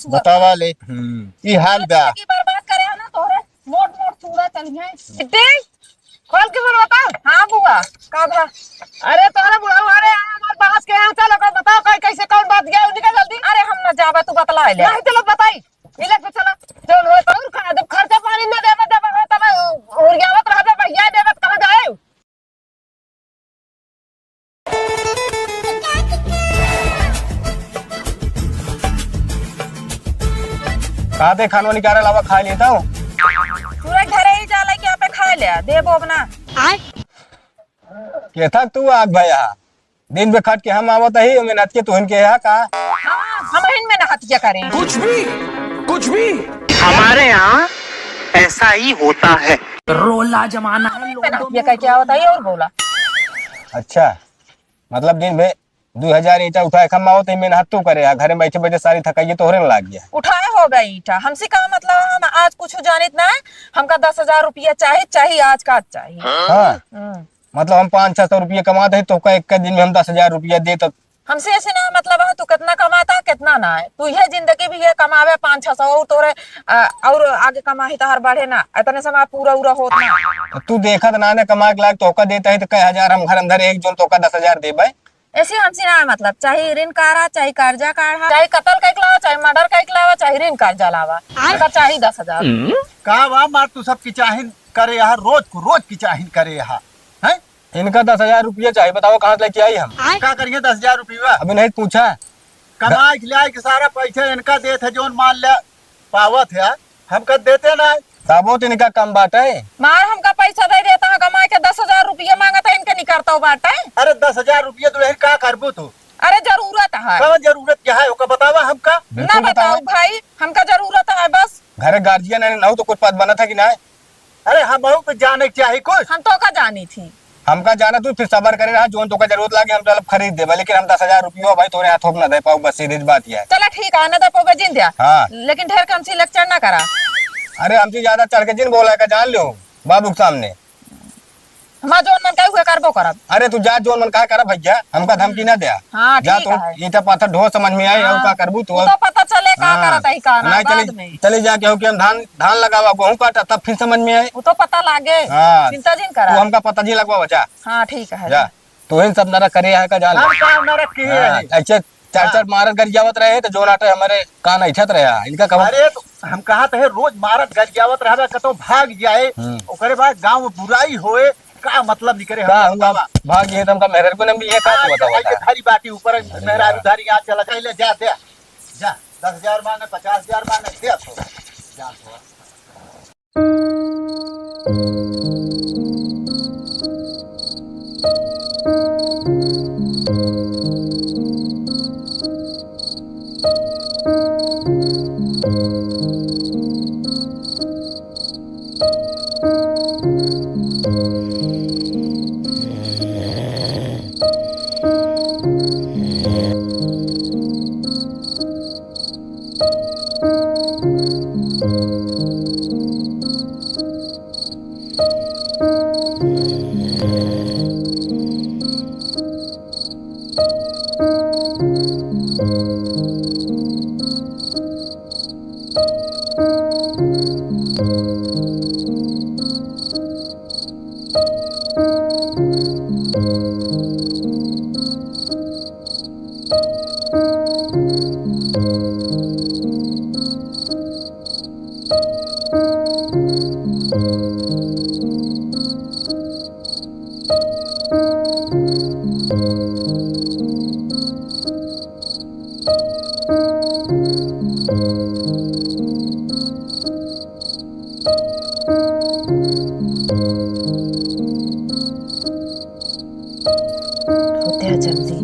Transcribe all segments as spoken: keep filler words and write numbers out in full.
बतावा ले। हम्म। ई हाल बा। जिंदगी बर्बाद करे है ना तोहरे, मोट मोट चूड़ा चलिए। सिद्धि, खोल के बोल बता। हाँ बुआ, का भा? अरे तोहरे बुढ़ऊ, अरे हमार बास के यहाँ चल, ओकर बताओ कई कैसे कौन बात गया, निकल जल्दी। अरे हम ना जाबे, तू बतला ले। नहीं चलो बताई। मिले तो चलो, जौन होए तो और खा, जब खर्चा पानी ना देबे, देबे हो तब उरियावत रहबे, भैया देबे तो कहाँ जाए? का दे खानो निकाले लावा, खा लेता हूँ। पूरा घरे ही जा लेके आपे खा ले, देबो अब ना। केथक तू आग भया, दिन भे खट के हम आवत ही, मेहनत के तुहन के हा का? हाँ, हम हिन मेहनत के करें। कुछ भी, कुछ भी। हमारे यहाँ ऐसा ही होता है। रोला जमाना है, मेहनत के कह के आवत ही और बोला। अच्छा, मतलब दिन भे दू हजार ईंटा उठाए खम्मा होते ही मेहनत तू करे, आ घरे बैठे बैठे सारी थकाइए तोहरे में लाग गया। उठाए हो गए ईंटा, हमसे का मतलब, हम आज कुछ जानित ना है, हमका दस हजार रुपया चाही, चाही आज का चाही। हाँ। हम्म। मतलब हम पाँच छह सौ रुपया कमात ही, तोका एक दिन में हम दस हजार रुपया दे, तो हमसे ऐसे ना मतलब है, तू कितना कमाता, कितना ना है, तू यह जिंदगी भी ये कमावे पाँच छह सौ, और तोरे, अ, और आगे कमाही तोहर बढ़े ना, इतने समय पूरा उरा होत ना। तो तू देखत ना ने कमा के लायक तोका देता ही, तो कई हजार हम घर अंदर एक जोन तोका दस हजार देबे। ऐसे हमसे ना मतलब, चाहे ऋण काढ़ा, चाहे कर्जा काढ़ा, चाहे कत्ल कइके लावा, चाहे मर्डर कइके लावा, चाहे ऋण कर्जा लावा, हमका चाही दस हजार। का बा मार, तू सब किचाहिन करे यहाँ, रोज को रोज किचाहिन करे यहाँ, हैं? इनका दस हजार रुपया चाही, बताओ कहाँ से लेके आई हम? का करिए दस हजार रुपया? अभी नहीं पूछा। कमाई के ल्याए के सारा पैसा इनका देत है, जौन मान ले पावत है, हमका देते ना। तबो तो इनका कम बाटे। मार हमका पैसा दे देता है, कमाई के दस हजार रुपया मांगत है, इनके निकरता बाटे। अरे दस हजार रुपया दुल्हन का करबू तू? अरे जरूरत है। कौन जरूरत क्या है, ओका बतावा हमका। ना बिल्कुल बताओ बतावा। भाई, हमका जरूरत है बस। घरे गार्जियन है, ना हो तो कुछ बात बनत है कि ना? अरे, हमहू के जाने के चाही कुछ। हम तोका जानी थी। हमका जाना तू, फिर सबर करे रहा, जोन तोका जरूरत लागे, हम चलब खरीद देबे, लेकिन हम दस हजार रुपयो भाई तोरे हाथों में ना दे पाऊ, बस सीधी बात ये है। चला ठीक है, ना दे पाऊबे, जिन द्या। हाँ। लेकिन ढेर के हमसे lecture ना करा। अरे, हमसे ज्यादा चढ़ के जिन बोला का जान लो बाबू के सामने। हमार जोन मन कहे हुए करबो करब। अरे, तू जा, जोन मन कहे करब भैया, हमका धमकी ना द्या। हाँ, जा ठीक तू, है। ईंटा पत्थर ढो समझ में आए, और हाँ। का करबू तू? वो तो पता चले का हाँ। करत है, का ना, नहीं, बाद चले, में। चले जाके हो कि हम धान धान लगावा, गेहूं काटा, तब फिर समझ में आए। वो तो पता लागे। हाँ। चिंता जिन करा। तू हमका पता जी लगवा, जा। हाँ, ठीक है, जा। जा। तू ही सब नरक करे यहाँ का जान। हम का नरक किए हाँ, हैं? ऐसे चार हाँ। चार मारत गरियावत रहे तो जोन आटे हमारे कान ऐठत रहे। इनका कब अरे तो हम कहा तो है, रोज मारत गरियावत रहबे, कतो भाग जाए। हम्म। ओकरे बाद गांव में बुराई होए, का मतलब निकरे का हम हुआ? बतावा? भाग ये तो हमका मेहर को नहीं है, का आज तू बतावा भाई के का? धरी बाटी ऊपर, अरे मेहरारू यार। धरी यहाँ चला, चले जा, दे। जा, दस हजार मांगे, पचास हजार मांगे, दे अब थोड़ा। जा थोड़ा। होत्या जल्दी।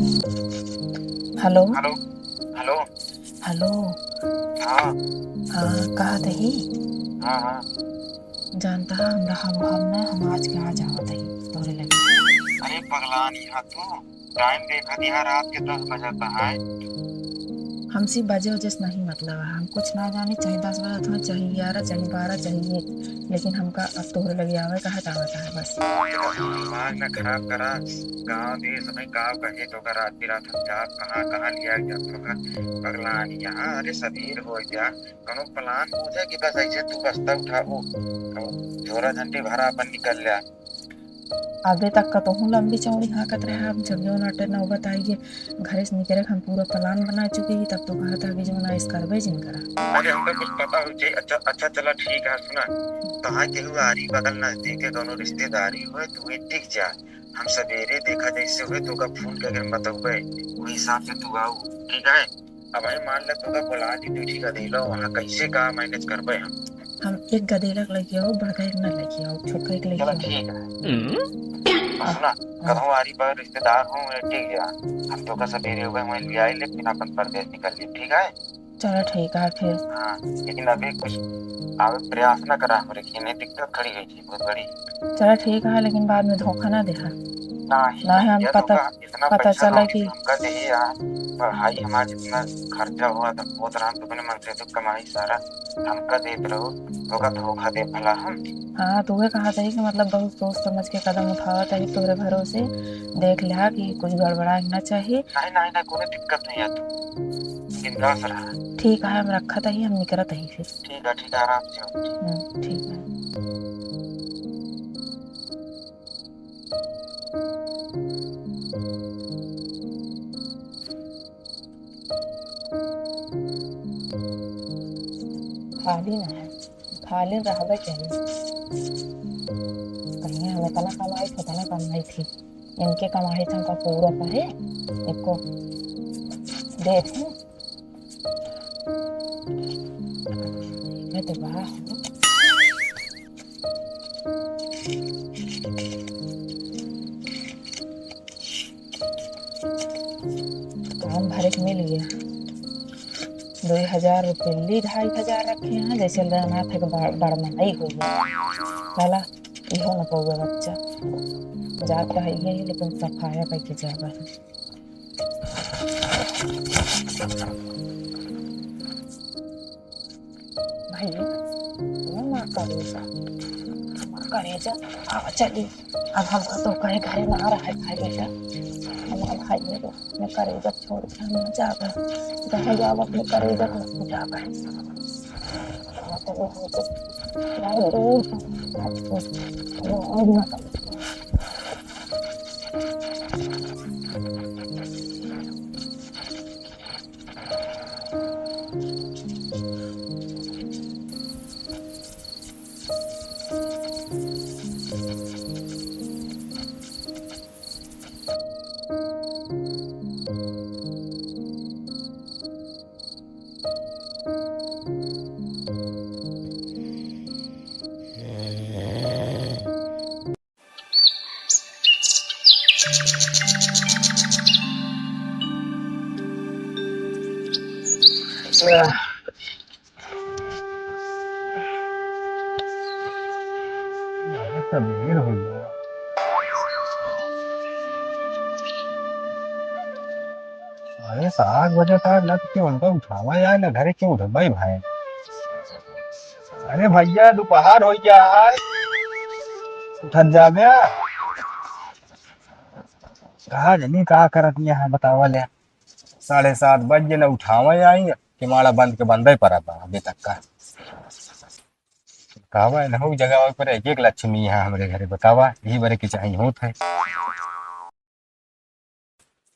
हेलो। हेलो। हेलो। हेलो। हाँ। हाँ, कहा दही? हाँ, हाँ। जानता है, हमरा हम, हम ना, हम आज के आ जावत है तोरे लगे। अरे पगलानी हा तू, टाइम देखा दिया, रात के दस बजता है। हमसे बजे वजे से नहीं मतलब है, हम कुछ ना जानी, चाहे दस बजत हो, चाहे ग्यारह, चाहे बारह, चाहे एक, लेकिन हमका अब तोहरे लगे आवे का है, आवत है बस। दिमाग ना खराब करा, गाँव देश में गाँव कहे तो का रात बिरात हम जाब कहाँ, कहाँ लिया गया तो का पगलान यहाँ। अरे सबेर हो गया, कौनो प्लान हो जाए कि बस ऐसे तू बस्ता उठाओ, झोरा झंडी भरा अपन निकल लिया। अबे तक कतहूँ लंबी चौड़ी हाँकत रहे, अब जब जौन अटे नौबत आई है, घरे से निकले के हम पूरा प्लान बना चुके ही, तब तो कहत है कि जौन आइस करबे जिन करा। अरे हमका कुछ पता हो चाहिए। अच्छा, अच्छा चला ठीक है, सुना, तहाँ केहू आरी बगल नजदीक के कौनो रिश्तेदारी होए, तू ही टिक जा, हम सबेरे देखा जैसे होए तो का फोन करके हम बतौबे, वही हिसाब से तू आऊ, ठीक है? अब भाई मान ले तो का बोला दी, तू ठीक है, देख लो वहाँ कैसे का मैनेज करबे हम। हम एक गदेला के लेके आओ, बड़का एक ना लेके आओ, छोटका एक लेके चला आओ। ठीक है। हम्म। और सुना, हाँ। कतहूँ आरी पर रिश्तेदार हो, उन्हें ठीक है, हम तो का सबेरे हो गए, वहीं ले आए, लेकिन अपन परदेश निकल लिए, ठीक है? चला ठीक है फिर। हाँ, लेकिन अभी कुछ आवे प्रयास ना करा हमरे, कि नहीं दिक्कत खड़ी है जी बहुत बड़ी। चला ठीक है, लेकिन बाद में धोखा ना देहा। ना ही, ना ही हम या तो पता का इतना पता पैसा चला ना कि हमका देही यार, पढ़ाई हमार जितना खर्चा हुआ था, वो तरह हम तो अपने मन से तो कमाई सारा हमका देत रहो, तो का धोखा दे भला हम। हाँ, तो वह कहा था कि मतलब बहुत सोच समझ के कदम उठावा था तोरे भरोसे, देख लिहा कि कुछ गड़बड़ा ना चाहिए। नहीं, नहीं, नहीं, कोनो दिक्कत नहीं है, तू बिंदास रहा। ठीक है, हम रखत ही, हम निकरत ही फिर। ठीक है, ठीक है, आराम से हो। हम्म, ठीक है। खाली ना है, खाली रहबे करी। कहीं हम इतना कमाई थी, इतना कमाई थी, इनके कमाई था का पूरा परे, एको देख। मैं तो वाह। काम भरे के मिल गया। दो हजार रुपये ली, ढाई हजार रखे हैं, जैसे रहना था कि बड़-, बड़मनाई हो गया। साला, इहो न पौगे बच्चा। जात तो है ही, लेकिन सफाया करके जाबे। भैया, ये माँ करेजा, माँ करेजा, आवा चली। अब हमका तो कहे घरे ना रहा है भाई बेटा, हमारा भाई है तो अपने करेजा छोड़ के हम ना जाबे, जहाँ जाबे अपने करेजा को लेके जाबे। हाँ, तो वो हमको बहुत दूर है, वो और ना अरे, सात बजे तक लग के उनका उठावा जाए ना, घरे क्यों उठे भाई, भाई? अरे भैया, दोपहर हो गया है, उठत जाबे। कहा जनी का करत यहाँ बतावा ले, साढ़े सात बज गए ना, उठावा आई, किमाड़ा बंद के बंदे पड़ा बा अबे तक का। कहवा इनहू जगह पर एक एक लक्ष्मी है हमरे घरे, बतावा, यही बरे के चाही होत है।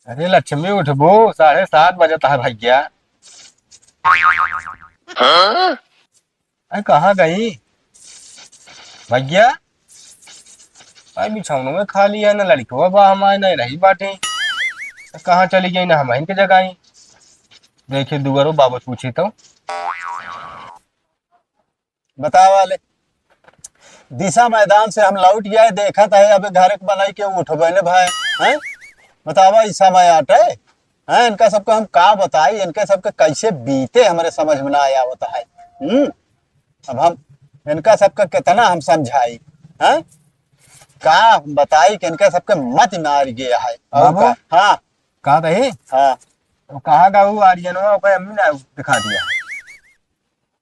अरे लक्ष्मी उठबो, साढ़े सात बजत है भैया। हाँ? अरे कहाँ गई भैया? अरे बिछौनवे खाली है, ना लड़कवा बा हमारे, ना रही बाटे। तो कहाँ चली गई, ना हम इनके जगाई। देखिए दुआरो बाबू पूछे तो। बतावा ले, दिशा मैदान से हम लौट गए, देखत है अबे घर के बनाई के उठबे ने भाई, हैं? बतावा, ई समय आटे, हैं? इनका सबके हम का बताई, इनके सबके कैसे बीते हमरे समझ में ना आवत है। हम्म, अब हम इनका सबके कितना हम समझाई, हैं? का हम बताई कि इनका सबके मत मार गया है। और बाबू? का? हाँ। का रही? हाँ। तो कहाँ गऊ आर्यनवा, ओकर अम्मी ना दिखा दिया।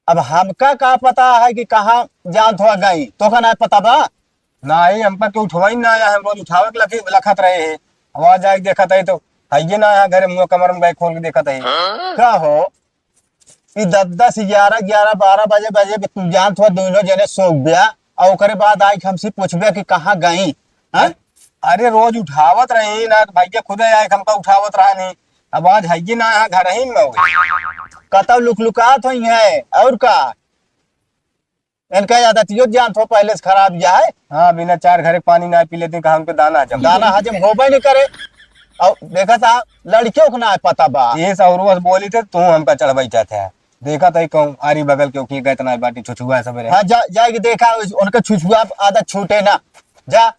अब हमका का पता है कि कहाँ जानत हुआ गई, तोका ना पता बा? नाही, हमका क्यों उठवाई ना आया, हम रोज उठावे के लखी-, लखत रहे हैं। अब आ जाए देखत है तो हइये ना आया, घरे मुँह कमर में गए खोल के देखत है। का हो? ई दस दस, ग्यारह ग्यारह, बारह बजे, बजे तू जानत हुआ दोनों जने सो गया, और ओकरे बाद आइके हमसे पूछबे कि कहाँ गई, हैं? अरे रोज उठावत रही ना, भैया खुदे आइके हमका उठावत रहा नहीं। अब आज हइये ना यहाँ घर ही में हो। कतौ लुकलुकात होइहैं, और का? इनका आदतियो जानत हो पहले से खराब या है। हाँ, बिना चार घरे पानी ना पी लेते, कहाँ उनके दाना हजम? दाना हजम होबे नहीं करे। और देखा था, लड़कियों को ना पता बा। ये सौरवा से बोली थे, तू हमका चढ़वाई चाहते हैं। देखा था, कहूँ आरी बगल के उखी गए, इतना बाटी छुछुआ सब रहे। हाँ, जा, जाके देखा, उस-, उनका छुछुआ आदत छूटे ना। जा,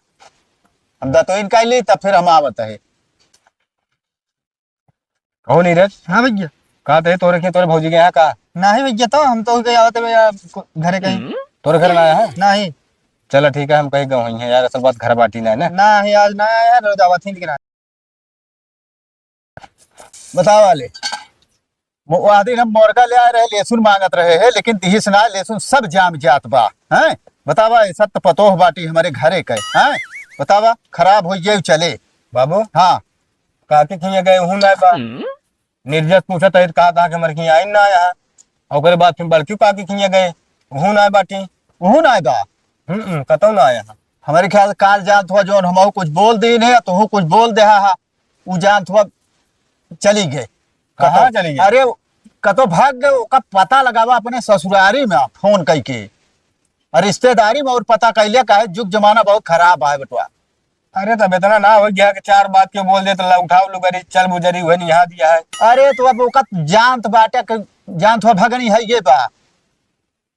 हम दतोइन कर ली, तब फिर हम आवत है। कहो नीरज। हाँ भैया। कहाँ थे तोरे के, तोरे भौजी के यहाँ का? नाही भैया, तो हम तो गए आवत भैया, घरे कहीं। तोरे घर ना आया है? नाही। चला ठीक है, हम कहीं गए हुई हैं यार, असल बात घर बाटी ना है ना। नाही, आज ना आया है, रोज आवत ही लेकिन। बतावा ले। मो-, वो आदि हम मोरगा ले आए रहे, लहसुन मांगत रहे हैं, लेकिन दिहिस ना, लहसुन सब जाम जात बा, हैं? बतावा, ऐसा तो पतोह बाटी हमरे घरे के, हैं? बतावा, खराब हो जाए चले। बाबू। हाँ। काकी खिया गए, हूँ ना बा। निर्जस पूछत है, कहा, कहा कि हमरे खिया आई ना आया। ओकरे बाद फिर बड़की काकी खिया गए, हूँ ना बाटी। हूँ ना बा। हम्म, कतौ ना आया। हमरे ख्याल से काल जात हुआ जौन हमहू कुछ बोल दीन है, तोहू कुछ बोल देहा हा। उ जानत हुआ चली गए। कहाँ कतौ चली गए? अरे, कतौ भाग गए, ओका पता लगावा अपने ससुरारी में फोन कइके। और रिश्तेदारी में और पता कइले, काहे जुग जमाना बहुत खराब है बेटवा। अरे, तब इतना ना हो गया कि चार बात के बोल दे तो ला उठाओ लुगरी, चल बुजरी, वही नहीं यहाँ दिया है। अरे, तो अब ओका जानत बाटे कि जानत हुआ भगनी है ये बा।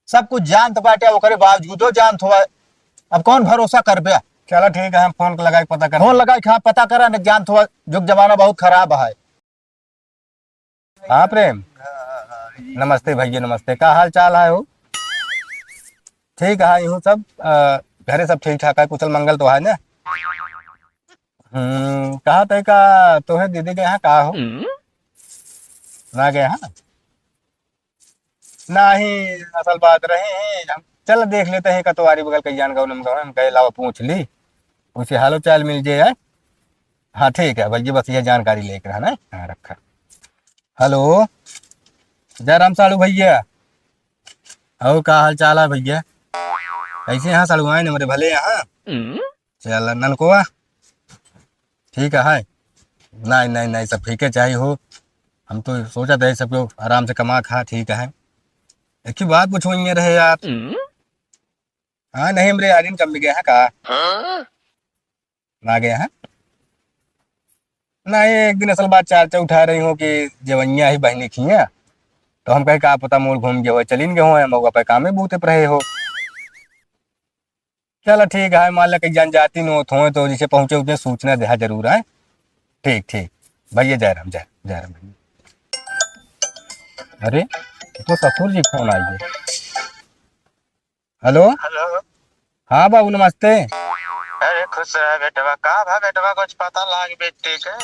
सब कुछ जानत बाटे, ओकरे बावजूदो जानत हुआ। अब कौन भरोसा करबे? चलो ठीक है, हम फोन लगा के पता कर। फोन लगा के, हाँ, पता करा, न जानत हुआ, जुग जमाना बहुत खराब है। हाँ प्रेम, नमस्ते भैया, नमस्ते। का हाल चाल है हो? ठीक है, यूँ सब, अ, घरे सब ठीक ठाक है, कुशल मंगल तो है ना? हम्म, कहा थे का तोहे दीदी के यहाँ का हो? ना गए हाँ? नाही, असल बात रहे हैं, हम चल देख लेते हैं, कतवारी बगल कई जान गौ नम गौ, हम कहे लाओ पूछ ली, उसे हालो चाल मिल जाए। हाँ ठीक है भैया, बस ये जानकारी लेकर है ना। हाँ रखा। हेलो, जय राम साड़ू भैया, और का हाल चाल है भैया? कैसे हैं साड़ू, आए न मेरे भले यहाँ? चल, ननकुआ, ठीक है, है? नहीं, नहीं, नहीं, सब ठीक है, चाहे हो। हम तो सोचा था, सब लोग आराम से कमा खा, ठीक है। एक ही बात पूछो, ये रहे यार। हाँ, नहीं, हमरे यारिन कम भी गया है का? ना गया है? नहीं, एक दिन असल बात चाचा उठा रही हो कि जवनिया ही बहनी खिया, तो हम कहे, "का पता, मोर घूम गए हो, चलिन गए हो, हम पे कामे बूते पर रहे हो।" चला ठीक है, मान ला कहीं जान जाती न होत होए तो जैसे पहुँचे उतने सूचना देहा जरूर है। ठीक, ठीक। भैया जय राम, जय, जय राम भैया। अरे, ये तो ससुर जी फोन आई है। हेलो। हेलो। हाँ बाबू नमस्ते। अरे खुश रहा बेटवा, का भा बेटवा कुछ पता लाग बेटी के?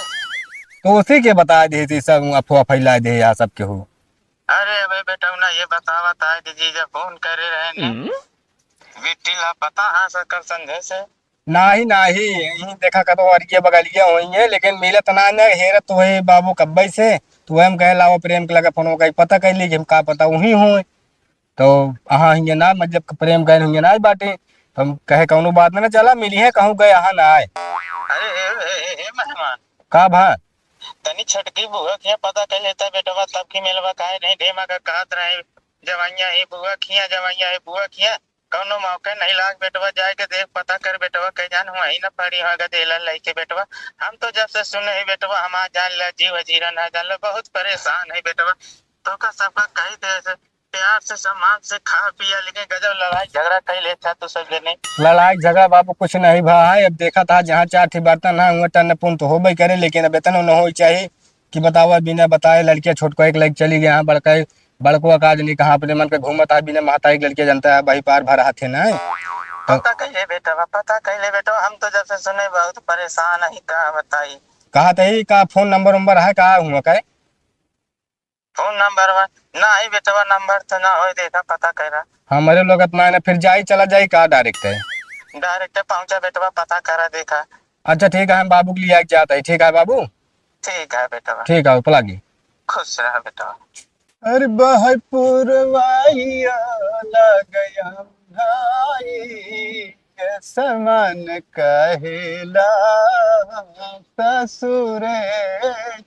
तो उसी के बता दे थी सब अफवाह फैला दे यार सब केहू। अरे अबे बेटौना, ये बतावा, ताई जी जीजा फोन करे रहे ने। हम्म। बिट्टी ला पता है सकर संदेश है? नाही, नाही, यहीं देखा कतो अरिये बगलिया होइहैं, लेकिन मिलत ना न, हेरत होए बाबू कब्बे से, तो हम कहे लाओ प्रेम के लगे फोन कई पता कर ली कि हम का पता वहीं होए। तो अहाँ हियाँ ना, मतलब प्रेम कहे हियाँ ना बाटे, तो हम कहे कौनो बात ना, चला मिलिहैं, कहूँ गए अहाँ ना आए। अरे ए, ए, ए, ए मेहमान। का भा? तनी छोटकी बुआ खिया पता कर लेता बेटवा, तब की मिलवा काहे नहीं ढेमा का कहत रहे, जवाइया ही बुआ खिया, जवाइया ही बुआ खिया। कौनो मौके नहीं लाग बेटवा, जाए के देख पता कर बेटवा, कह जान हुआ ही न पड़ी हो गदेला लइके बेटवा। हम तो जब से सुने ही बेटवा, हमार जान ला जीव जीरा ना जान ला, बहुत परेशान है बेटवा। तो का सबका कही दे से प्यार से सम्मान से खा पिया, लेकिन गजब लड़ाई झगड़ा कई लेता तू सब जने। लड़ाई झगड़ा बाबू कुछ नहीं भा है, अब देखा था जहाँ चार ठे बर्तन है, हुआ टन पुन तो होबे करे, लेकिन अब इतना न हो चाहिए कि बतावा, बिना बताए लड़कियां छोटको एक लग चली गई, हाँ, बड़का, बड़को का आज नहीं कहाँ अपने मन के घूमत है, बिना महताई के लड़कियां जनता है, वही पार भर हाथे ना। तो पता कइले बेटवा, पता कइले बेटवा, हम तो जब से सुने बहुत परेशान है, का बताई। कहा तही का फोन नंबर उम्बर है, का हुआ का? नंबर वा? नाही बेटवा, नंबर तो ना होई, देखा, पता करा। हमरे लोग इतना है ना, फिर जाई, चला जाई का डायरेक्ट है? डायरेक्ट पहुँचा बेटवा, पता करा, देखा। अच्छा ठीक है, हम बाबू के लिए आके जाता है। ठीक है बाबू। ठीक है बेटवा। ठीक है, उपलागी। खुश रहा बेटवा। अरे बहै पुरवाइया लगया भाई, के समन कहेला ससुरे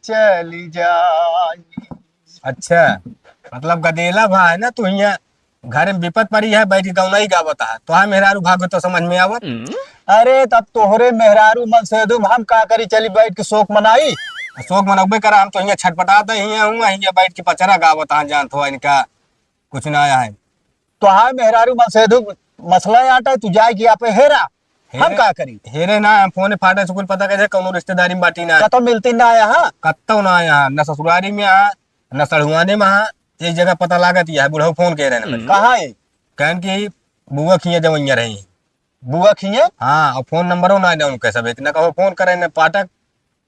चली जाई। अच्छा, मतलब गदेला भा है ना तू हियाँ, घर में विपत पड़ी है, बैठ के गौनई गावत है, तोहार मेहरारू भागो तो समझ में आवत। अरे तब तोहरे मेहरारू मन से दुम हम का करी, चली बैठ के शोक मनाई। शोक मनौबे करा, हम तो हियाँ छटपटात है, हियाँ हुआ, हियाँ बैठ के पचरा गावत है, जानत हो इनका कुछ ना आया है। तोहार मेहरारू मन से दुम मसला आटा है, तू जाए कि आप हेरा, हम हेरे, का करी? हेरे ना, हम फोन फाटे से कुल पता कैसे, कौनो रिश्तेदारी में बाटी ना। कतो मिलती ना आया, हाँ? कत्तो ना आया, ना ससुरारी में आ, ना सड़हुआने में आ, एक जगह पता लागत यह बुढ़ऊ फोन कह रहे हैं। कहाँ है? कहन की बुआ खिया जवैया रही। बुआ खिया? हाँ, और फोन नंबरो ना दे उनके सब, इतना कहो फोन करे न पाठक।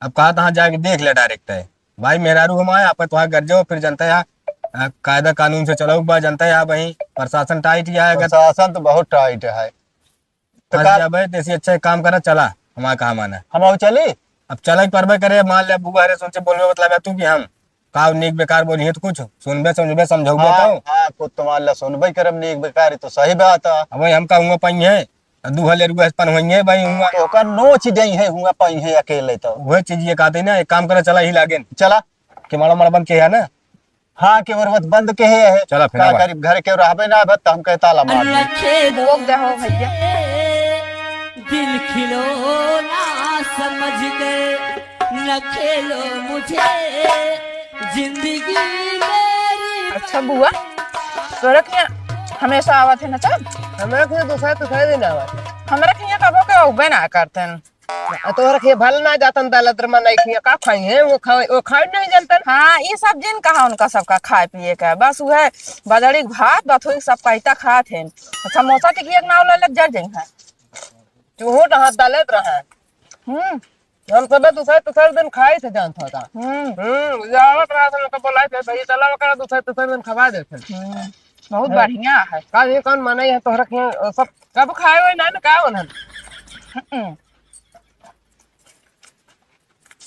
अब कहा तहाँ जाके देख ले डायरेक्ट है। भाई मेहरारू हम आए, आप तोहार घर जाओ, फिर जनता है, आ, कायदा कानून से चलो बा, जनता है भाई, प्रशासन टाइट ही आएगा। प्रशासन तो बहुत टाइट है। तो फंस का जाबे, तो ऐसे अच्छा एक काम करा, चला, हमारा कहा माना। हम आओ चली? अब चला ही परबे करे, मान ले, बुआ हरे सुन से बोलबे, मतलब, तू भी हम, का नीक बेकार बोली है, तो कुछ सुनबे, समझबे, समझौबे हाँ, तो। हाँ, कुछ तुम्हार ला सुनबे करब, नीक बेकार, तो सही बात है। अब भाई, हम का हुआ पाई है, दू हले रुआ पन होई है भाई, हुआ। तो ओकर नोच देई है, हुआ पाई है अकेले तो। वह चीज ये कहते ना, एक काम करा, चला ही लागे। चला। कि माड़ा माड़ा बंद के है ना? हाँ, केवरवत बंद के है। चला फिर, का आवा। करीब घर के रहबे ना, बत हम कहे ताला मार दी। रोक दे हो भैया। दिल खिलौना समझ के न खेलो मुझे, जिंदगी मेरी। अच्छा बुआ, तोरा के यहाँ हमेशा आवत है ना, चल। हमरा के दूसरा तो खाए देना आवत है। हमरा के यहाँ कबो के औबे ना करते हैं। आ तोहरा के भल ना जातन दालत रमा नहीं खिया, का खाई है? वो खाए, वो खाए नहीं जानतन। हाँ, ये सब जिन कहा उनका सबका खाए पिए का, बस वह बजड़ी भात, बथुई सब कहता खात हैं। समोसा टिकिया के नाव ले लग जर जाई है। चूहो डहात दालत रहा। हम्म। हम सब दूसरे, दूसरे दिन खाए थे जानत होता। हम्म। हम्म, जावत रहा था, उनका बोला थे, "भाई चला वकरा दूसरे, दूसरे दिन खवा देते।" हम्म, बहुत हाँ। बढ़िया है। का ये कौन माने है तोहरा के, सब कब खाए हुए ना, ना का होना? हम्म।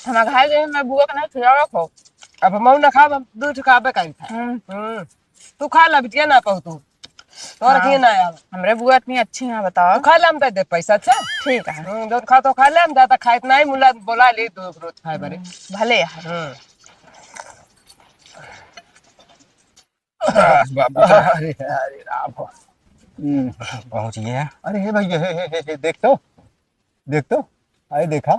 हम घाय गए, मैं बुआ के नहीं खिलावा को। अब मऊ ना खाब, हम दूध खाबे काई था। हम्म। हम्म। तू खा ला, बिटिया ना पाऊ तू। तोर हाँ। के ना आवा। हमरे बुआ इतनी अच्छी हैं, बताओ। तू खा ला, हम दे दे पैसा, अच्छा? ठीक है। हम्म, दूध खा तो खा ले, हम जाता खाइत नहीं, मुला बोला ले, दो रोज खाए बारे। हम्म, भले है। हम्म। बस बाबू, चल। अरे, अरे राम। हम्म। पहुँच गया। अरे, हे भैया, हे, हे, हे, हे, देख तो, देख तो, अरे देखा,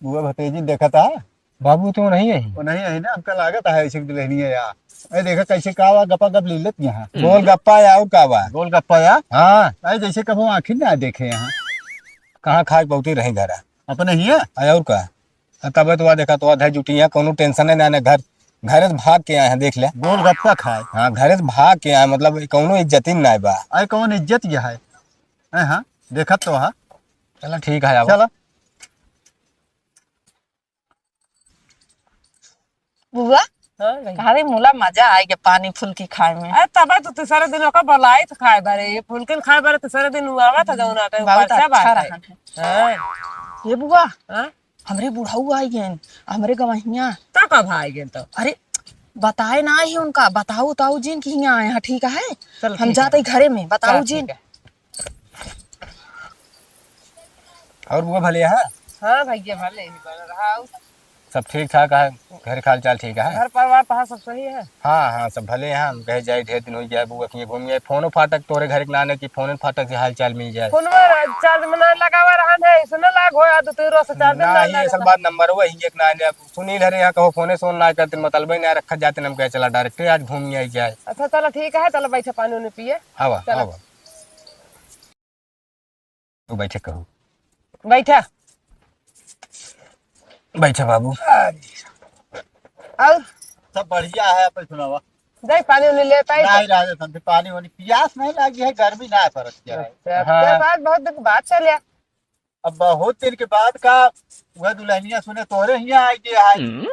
बुआ भतीजी देखा था। बाबू तो नहीं है। वो नहीं है ना, हमका लागत है ऐसे दुल्हनिया या। अरे देखा कैसे का हुआ, गपा गप ले लेत यहाँ। गोलगप्पा या और का बा? गोलगप्पा या? हाँ। अरे जैसे कबो आँखी ना देखे यहाँ। कहाँ खाए बहुते रहे घर। अपने ही है? अरे और का? हाँ, तबे तो वह देखा, तो वह धर जुटी है, कोनो टेंशन है ना, ना घर, घरे से भाग के आए हैं, देख ले। गोलगप्पा खाए। हाँ, घरे से भाग के आए, मतलब, कोनो इज्जत ही ना बा। अरे, कौन इज्जत यह है? हैं, हाँ, देखत तो हाँ। चला, ठीक है, आवा। चला। बुआ, हाँ, गई। कहा रे, मुला मजा आए के पानी फुल्की खाए में। अरे, तबे तो तीसरे दिन ओका बोलाई तो खाए बारे, ये फुल्की खाए बारे, तीसरे दिन हुआ था, जौन आटा बहुत अच्छा बात है। रहन है। हाँ। ये बुआ, हाँ? हमरे बुढ़ऊ आई गएन, हमरे गवहिया। तो कब आई गएन तो? अरे, बताए ना ही उनका, बताऊ ताऊ जिन की हियाँ आए हैं, ठीक है? चल, हम ठीक जाते है। घरे में, बताऊ चल, जिन। ठीक है। और बुआ भले हैं? हाँ भैया, भले ही बन रहा हूँ। सब ठीक ठाक है, घर का हाल चाल ठीक है? घर परिवार पहा सब सही है? हाँ, हाँ, सब भले हैं। हम कहे जाए, ढेर दिन हो गया है, बुआ के घूम गए। फोनो फाटक तोरे घर के नाने की, फोन फाटक से हाल चाल मिल जाए। फोन में चार्ज में ना लगावा रहन है, इसने लाग होया, दो तीन रोज से चार्ज में ना ना, ये लगा असल था। बात नंबर वही एक ना आने। अब सुनील हरे यहाँ कहो फोने सोन ना करते, मतलब ही ना रखा जाते, हम कहे चला डायरेक्ट आज घूम आई जाए। अच्छा, चलो ठीक है, चलो बैठे पानी उनी पिए। आवा, चलो। आवा। तू बैठे कहू। बैठा। बैठा बाबू। और? सब बढ़िया है, अपन सुनावा। जाई पानी उनी लेता है नहीं तो। राजा तन से पानी वानी पियास नहीं लागी है, गर्मी ना पड़त क्या है। अच्छा, हाँ। तो बात बहुत दिन के बाद चल यार। अब बहुत दिन के बाद का वह दुल्हनिया सुने तोरे हियाँ आई गया है। हम्म।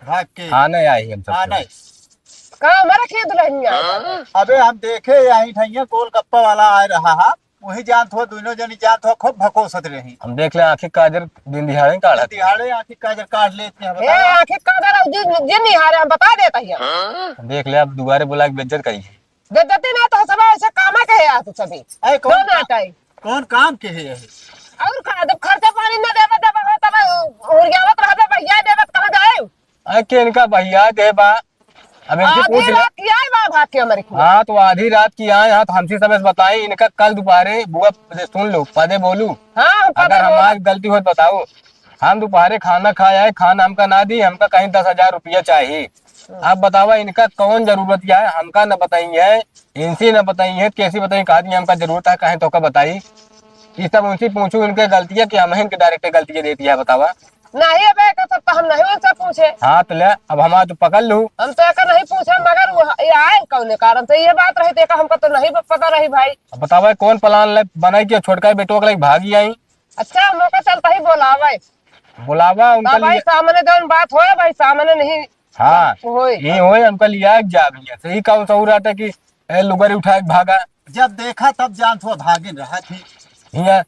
भाग के। हाँ, नहीं आई हम सब हाँ, तो। नहीं। का हमारे खेत दुल्हनिया? अबे हम देखे यहीं ठइया गोलगप्पा वाला आए रहा है, वही जानत हो, दोनों जनी जानत हो, खूब भकोसत रही। हम देख ले आँखी काजर दिन दिहाड़े काढ़त। दिहाड़े आँखी काजर काढ़ लेते हैं, हे, बताओ। आँखी काजर और जिन, जिन निहारे हम बता देता ही। हम देख ले, अब दुबारे बुला के बेइज्जत करी। बेइज्जती ना तो सब ऐसे कामे के है तू सभी। अरे कौन दोनों का-, टाइम। कौन काम के है ये? और का, जब खर्चा पानी ना देबे, देबे हो, तब उरियावत रहबे, भैया देबे, कहाँ जाए? अरे के इनका भैया दे बा, अब इनसे आधी पूछ ले। रात की आए बा भाग के हमारे को। हाँ, तो आधी रात की आए, हाँ, तो हमसे सब बताए, इनका कल दोपहरे बुआ, सुन लो, पदे बोलू। हाँ, हम पदे अगर बोलू। हमारी गलती हो तो बताओ, हम दोपहरे खाना खाए आए, खाना हमका ना दी, हमका कहीं दस हजार रुपया चाहिए। हाँ। अब बतावा, इनका कौन जरूरत है, हमका न बताई है, इनसे न बताई है, कैसे बताई, कहा दी हमका जरूरत है, कहे तो का बताई। ये सब उनसे पूछू, इनके गलतियाँ कि हम इनके direct गलतियाँ देती है, बतावा। नहीं, अब एक सब तो हम नहीं उनसे पूछे। हाँ, तो ले, अब हमारा तो पकड़ लू। हम तो एक नहीं पूछे, मगर वो ये आए कौने कारण से, ये बात रही, देखा, हमको तो नहीं ब-, पता रही भाई। अब बतावा, कौन plan ले बनाई कि छोटका बेटवा के लेके भागी आई? अच्छा, मौका चलता ही बोलावे। बोलावा उनका तब भाई लिए। सामने जौन बात होए, भाई सामने नहीं हाँ, होए। ये होए, हमका लिया के जा भैया। सही कौन सा उराटा कि ए लुगरी उठा के भागा। जब देखा तब जानत हुआ भागिन रहा थी। हिया,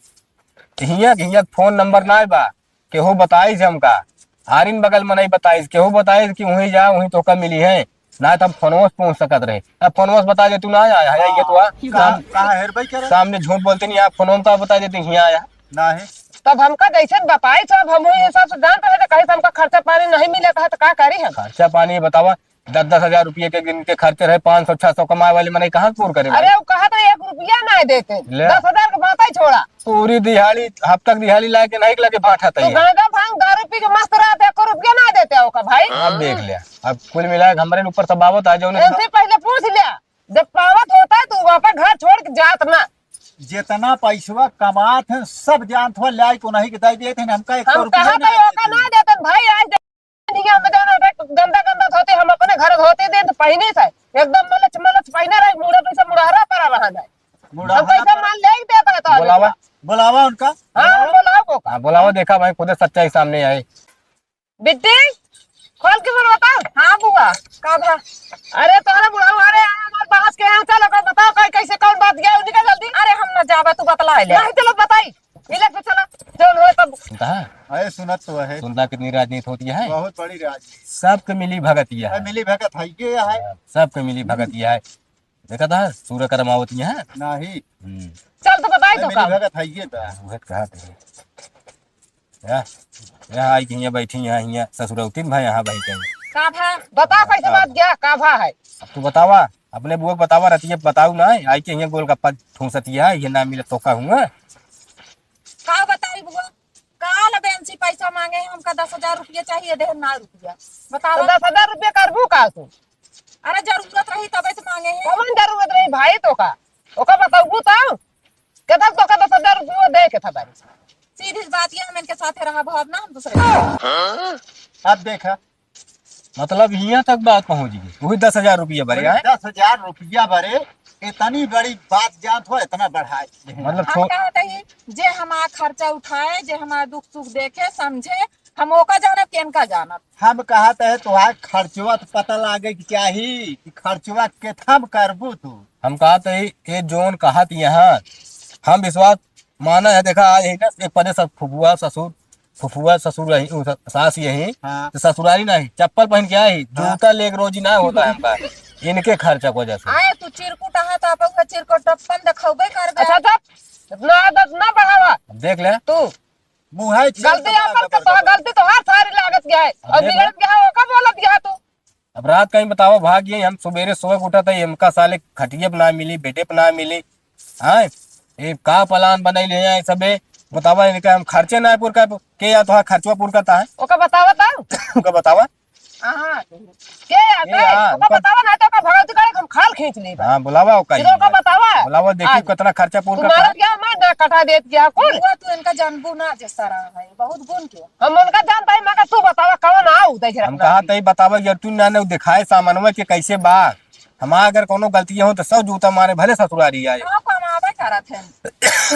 हिया, हिया फोन नंबर ना बा, केहू बताइस हमका। हारिन बगल में नहीं बताइस, केहू बताइस कि वहीं जा, वहीं तोका मिली है। ना तो हम फोनवा से पूछ सकत रहे। अब फोनवा से बता दे, तू ना आया है, ये तो आ। कहाँ, साम-, कहाँ हेर भाई कह रहे? सामने झूठ बोलते नहीं, आप फोनवा में का बता देते, हिया आया। नहीं। तब हमका जैसे बताई, तो अब हम ये सब से जानते हैं, तो कहीं से हमका खर्चा पानी नहीं मिलता है, तो का करी हम? खर्चा पानी बतावा, दस दस हजार रुपये के दिन के खर्चे रहे, पाँच सौ छह सौ कमाए वाले मनई कहाँ से पूर करे भाई? अरे, वो कहत रहे, एक रुपया ना देते, ले। दस हजार के बात ही छोड़ा। पूरी दिहाड़ी, हफ्ता के दिहाड़ी लाए के नहीं लगे पाठा तू तैयार। गांजा भांग दारू पी के मस्त रहते, एको रुपया ना देते ओका भाई। अब देख ले, अब कुल मिला के हमरे ऊपर सब आवत आ जाओ ना। इनसे पहले पूछ लिया, जब पावत होता है, तू वहाँ पर घर छोड़ के जात ना। जितना पैसवा कमात है, सब जानत हो, लाई को नहीं के दे देते हैं, हमका एक हम रुपया कहा ना था, ओका देते। ना देते भाई, आज दे-, नहीं, हम जाना था, गंदा गंदा धोती, हम अपने घर धोती दें तो पहने से, एकदम मलच मलच पहने रहे, मुड़ा पैसा मुड़हरा पड़ा रहा है। मुड़हरा हम पैसा पड़ा। मान ले ही देता था। बुलावा। बुलावा उनका। हाँ, बुलावा। बुलाओ को। हाँ, बुलावा, देखा भाई, खुद सच्चाई सामने आई। बिट्टी, खोल के बोल, बताओ। हाँ बुआ, का भा? अरे तोहरा बुढ़ऊ, अरे हमार बास के यहाँ चलो, का बताओ, कई कैसे कौन बात गया, निकल जल्दी। अरे हम ना जाबा, तू बतला ले। नहीं, चलो बताई, मिले तो चलो, जौन हो तब। सुनता है? अरे सुनत तो है। सुनता कितनी राजनीति होती है? बहुत बड़ी राजनीति। सबके मिली भगत यह अरे है। मिली भगत है, ये है। सबके मिली भगत यह है। देखा था सूर्य कर्मावती है। नहीं। हम्म। चल तो बताई तो मिली का। भगत है ये बा। वह कहा थे। या, या आई के हियाँ बैठी, यहाँ, हियाँ ससुरौती में भा, यहाँ बैठी। का भा? बता कैसे बात गया, का भा है? अब तू बतावा, अपने बुआ के बतावा, रतिया बताऊ ना, आई के हियाँ गोलगप्पा ठूसतिया, ये ना मिले तो का हुआ? का बताई बुआ? काल बेंसी पैसा मांगे, हमका दस हजार रुपया चाहिए, दे ना रुपया। बतावा। तो दस हजार रुपया करबू का तू? अरे जरूरत रही तबे तो मांगे हैं। कौन जरूरत रही भाई तो का? ओका बताऊ तो? केतना तोका दस हजार रुपया दे के था बारी? सीधी सी बात ये, हम इनके साथे रहा, अब ना हम दूसरे। अब देखा, मतलब हियां तक बात पहुंच गई, वही दस हजार रुपया भरे आए। दस हजार रुपया भरे, इतनी बड़ी बात जानत हो, इतना बढ़ाए। मतलब हम छो- कहत ही, जे हमार खर्चा उठाए, जे हमार दुख सुख देखे, समझे, हम ओका जानब कि इनका जानब। हम कहत है, तोहार खर्चवा तो पता लागे के चाही कि खर्चवा केथम करबू तू। हम कहत है, ये जोन कहत यहाँ, हम विश्वास माना है, देखा, आज यही ना, एक पदे सब फुफुआ ससुर, फुफुआ ससुर यही, उ स-, सास यही, हाँ। तो ससुरारी नहीं, चप्पल पहन के आई, हाँ। जूता लेके रोजी ना होता है हमका, इनके खर्चा की वजह से। आए तू चिरकुट है, तो आप चिरकुट अपन दिखौबे करबे। अच्छा, चुप, इतना आदत ना बढ़ावा। देख ले। तू मुँह है, चल गलती तो अपन का तो, गलती तो हर सारी लागत गया है। और अरे बिगड़ गया है, ओका बोलत गया तू। अब रात कहीं बतावा, भाग गई, हम सुबेरे सोए के उठत है, हमका साले खटिये पे ना मिली, बेडे पे ना मिली। हाँ, ये का plan बनाई ले आए सबे, बतावा, इनका हम खर्चे ना पूर कर, के या तो खर्चवा पूर करता है? ओका बतावा तो। ओका बतावा। हाँ, के आता के है? या, ओका ओका बतावा, ना तो ओका भगवती करे, हम खाल खींच लेबा। हाँ, बुलावा ओका फिर ही। ओका बतावा। बुलावा, देखी हाँ। कितना खर्चा पूर तुम्हारा करता है। क्या मार ना कटा देत क्या कुल? बुआ, तू इनका जानबू ना, जे सारा है, बहुत गुण के। हम उनका जानता है, मगर तू बतावा कौन आऊ देख हम रहा कहा है। तई बतावा यार, तू ना, ना दिखाए सामानवा के कैसे बा। हमार अगर कोनो गलती हो तो सौ जूता मारे, भले ससुरारी आए। हाँ, कमावे करत है।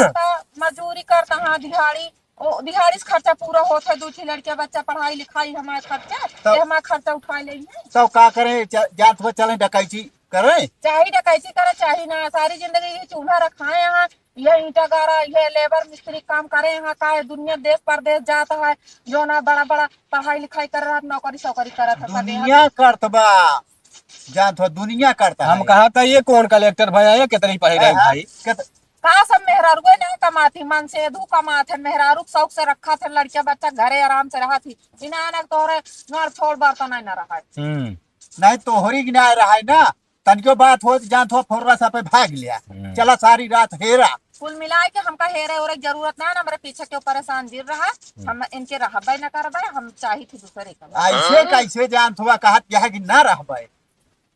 तो मजूरी करता हाँ दिहाड़ी, ओ, दिहाड़ी से खर्चा पूरा होत है, दू ठे लड़किया बच्चा पढ़ाई लिखाई, हमार खर्चा, तब ये हमार खर्चा उठा लेइहैं। तब का करें, च-, जात बा चलें डकैती करें? चाहे डकैती करें, चाहे ना, सारी जिंदगी ही चूल्हा रखाए हैं, ये ईंटा गाड़ा, ये लेबर मिस्त्री काम करे हैं, का ये दुनिया देश परदेश जात है, जो ना बड़ा बड़ा पढ़ाई लिखाई कर रहा, नौकरी सौकरी करत है, सब दुनिया करत बा, जानत हो, दुनिया करत हम है। कहा था, ये कौन कलेक्टर भया है, कितनी पढ़े रहे हाँ, भाई? कित- का सब मेहरारुए ना कमात ही, मन से दू कमात है, मेहरारू के शौक से रखा थे, लड़किया बच्चा घरे आराम से रहा थी, इना ना तोहरे नोर छोड़ बर्तन नहीं ना रहा है। हम्म। नहीं तोहरी की ना रहा है ना, तनिको बात होत जानत हो, फोरवा सा पे भाग लिया। हम्म। चला सारी रात हेरा। कुल मिला के हमका हेरे ओरे के जरूरत ना है, हमरे पीछे के परेशान जिर रहा, हम्म। हम इनके रहबे न करबे, हम चाही थी दूसरे का। ऐसे कैसे जानत हुआ, कहत यह कि ना रहबे,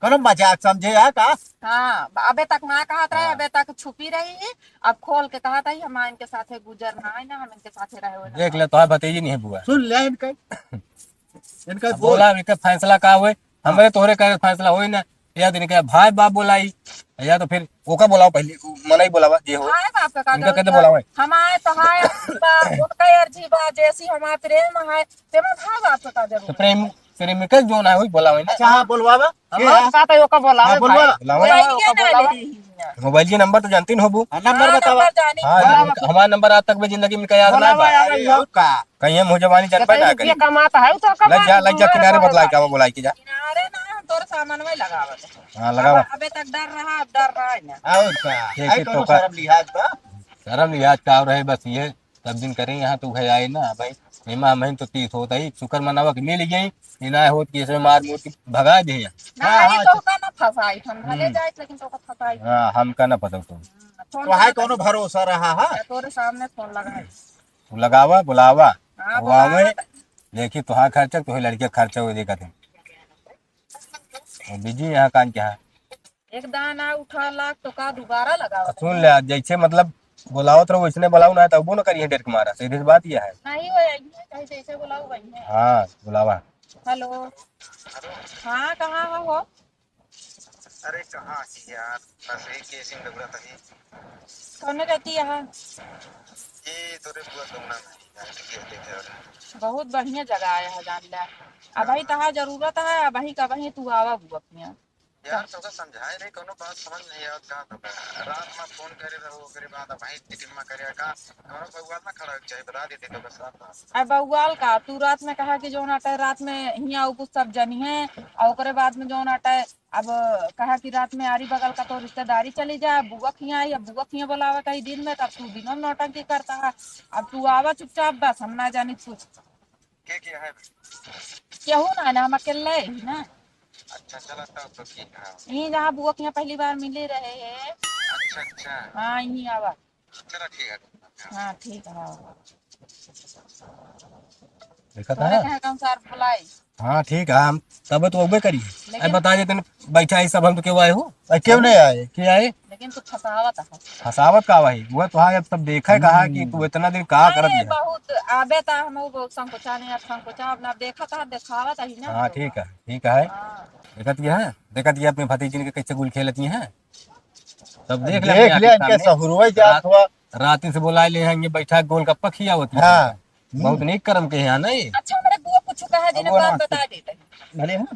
कोनो मजाक समझे या का? हाँ, अबे तक ना कहत रहे, हाँ। अबे तक छुपी रही है, अब खोल के कहत है, हम इनके साथे गुजर ना है ना, हम इनके साथे रहे हुए ना देख ले, तोहार भतीजी नहीं है बुआ। सुन ले इनके, इनका अब बोल। बोला, इनका फैसला का होए, हाँ। हमरे तोहरे करे फैसला होए ना, या तो इनके भाई बाप बोलाई, या तो फिर ओका बोलाओ पहले, उ मनई बोलावा, जे हो। भाई बाप का का इनका जरूरत कहते है? बोलावे। हमारे तो हाय अर्जी बा, उनका अर्जी बा, जैसी हमारे प्रेम है, तेमा भाई बाप का का तो जरूरत प्रेम, है? प्रेमिका जो ना होई बोलावे ना। अच्छा, हाँ, बोलवावा। हम के बात है? का तो ओका बोलावे हाँ, बोलवा। भाई। बोलावे। मोबाइल ये ना ले रही है। मोबाइल के नंबर तो जानती न होबू। हाँ, नंबर हाँ, बतावा। नंबर जानी। हाँ, बोलावा। हमारा नंबर आज तक भी जिंदगी में कहीं याद ना बोलावा बा। यार, अरे, अभी और का? कहीं हम हो जवानी जान पाए ना कहीं। कमाता है, तो कमा लग जा, लग जा, किनारे बतला के आवा, बोलाई के जा। किनारे ना, हम तोर सामान में लगावत है। हाँ, लगावा। अब, अबे तक डर रहा, अब डर रहा है ना। और का? ठीक आई है, कोनो तो का? शर्म लिहाज बा? शर्म लिहाज का और है, बस ये सब दिन करें यहाँ, तो उहे आए ना भाई। एमा हमहिन तो तीस होत ही, शुक्र मनावा कि मिल गई, इना होत कि इसमें मार मूर के भगा दे। ना, हाँ, ये हाँ, तो का ना फंसाई, हम भले हम्म। जाए, लेकिन तो का फंसाई। हाँ, हमका ना पता तो। हम्म, फोन तो है, कहाँ कोनो करी? भरोसा रहा है? या तोरे सामने फोन लगाई। तू लगावा, बुलावा, हाँ, बुलावा। बुलावा। देखी, तोहार खर्चा, तोहे लड़के खर्चा हुए देखत है। और बिजी यहाँ कान क्या है? एक दाना उठा लाख तो का दोबारा लगावा? सुन ले, आज जैसे मतलब बोलावत रहो, वैसने बोलाओ ना, तबो न करिए डेट के मारा। सीधी सी बात यह है। नहीं हो, यही है, चाहे जैसे बोलाओ, वही है। हाँ, बुलावा। हेलो। हाँ, कहाँ हो? अरे, कहाँ ही यार, बस एक ही सिम लगड़ा था ये। कौन रहती यहाँ? ये तोरे बुआ गौना में यार, ये देखे और बहुत बढ़िया जगह आया है, जान ले। अबही तहार जरूरत है, अबही का अबही तू आवा बुआ के यहाँ। यार, तोका समझाए रहे, कोनो बात समझ नहीं आवत का तोका? रात में फोन करे रहो, ओकरे बाद अब वहीं टिटिम्मा करे का? कोनो बउआल ना खड़ा होके चाहिए, बता देते तो बस रात में। अरे बउआल का, तू रात में कहा कि जौन अटे रात में हियाँ उ कुछ सब जनी है, और ओकरे बाद में जौन अटे अब कहा कि रात में आरी बगल का तो रिश्तेदारी चली जाए, बुआ खियाँ आई, अब बुआ खियाँ बोलावे कहीं दिन में, तब तू दिनों में नौटंकी करता है। अब तू आवा चुपचाप, बस हम ना जानी कुछ। के के है? केहू ना, ना हम अकेले ही ना। अच्छा, चला तब तो ठीक है। यहीं जहाँ बुआ के यहाँ पहली बार मिले रहे हैं। अच्छा, अच्छा। हाँ, यहीं आवा। चला ठीक है। हाँ, ठीक है। देखा तोहरे था? कहे के अनुसार बुलाई। हाँ, ठीक है, हम तब तो अबे करी। लेकिन अरे बता देते न, बैठा है सब, हम तो क्यों आए हो? अरे क्यों नहीं आए? क्यों आए? लेकिन तू फंसावत है। फंसावत का भाई? वो तो हाँ, अब तब देखा है, कहा कि हम्म। तू इतना दिन का करत अरे है? बहुत आबे ता हम वो संकोचा नहीं, अब संकोचा अब ना देखा था, दिखावत है ना हाँ, तो। ठीक है, ठीक है। हाँ। देखत गया है, देखत गया अपने भतीजिन के कैसे गुल खेलत गया है। तब देख ले देख अपने ले, आँखी इनके सामने। सहुरवे जात रात, हुआ। राती से बोलाए ले हैं, ये बैठा गोलगप्पा खियावत है। हाँ। बहुत हम्म। नीक करम के यहाँ नहीं। अच्छा, हमरे बुआ कुछ कहा जी अब ने वो बात ना बता देते हैं। भले हाँ।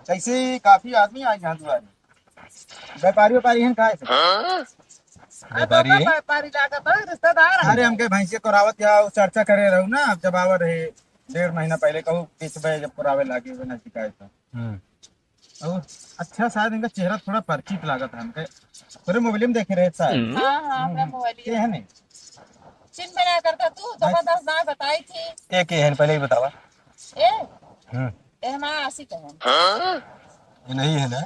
कैसे काफी आदमी आए यहाँ दुआरे। व्यापारी, व्यापारी हैं, काहे से? हाँ? व्यापारी है? व्यापारी लागत है, रिश्तेदार है। अरे, हमके भैंसिया करावत या, वो चर्चा करे रहू ना, जब आवा रहे, डेढ़ महीना पहले कहू, बीस बजे जब करावे लागे, वो ना शिकायत है। हम्म। और अच्छा, शायद इनका चेहरा थोड़ा परिचित लागत है हमके। तोरे मोबाइल में देखे रहे शायद। हाँ, हाँ, हमरा हम्म। मोबाइल के है नहीं? चिन्ह बना करता तू, अच्छा। जबरदस्त ना बताई थी। के, के है, पहले ही बतावा। ए? हम्म। ए, हमारा आशिक है। ये नहीं है ना?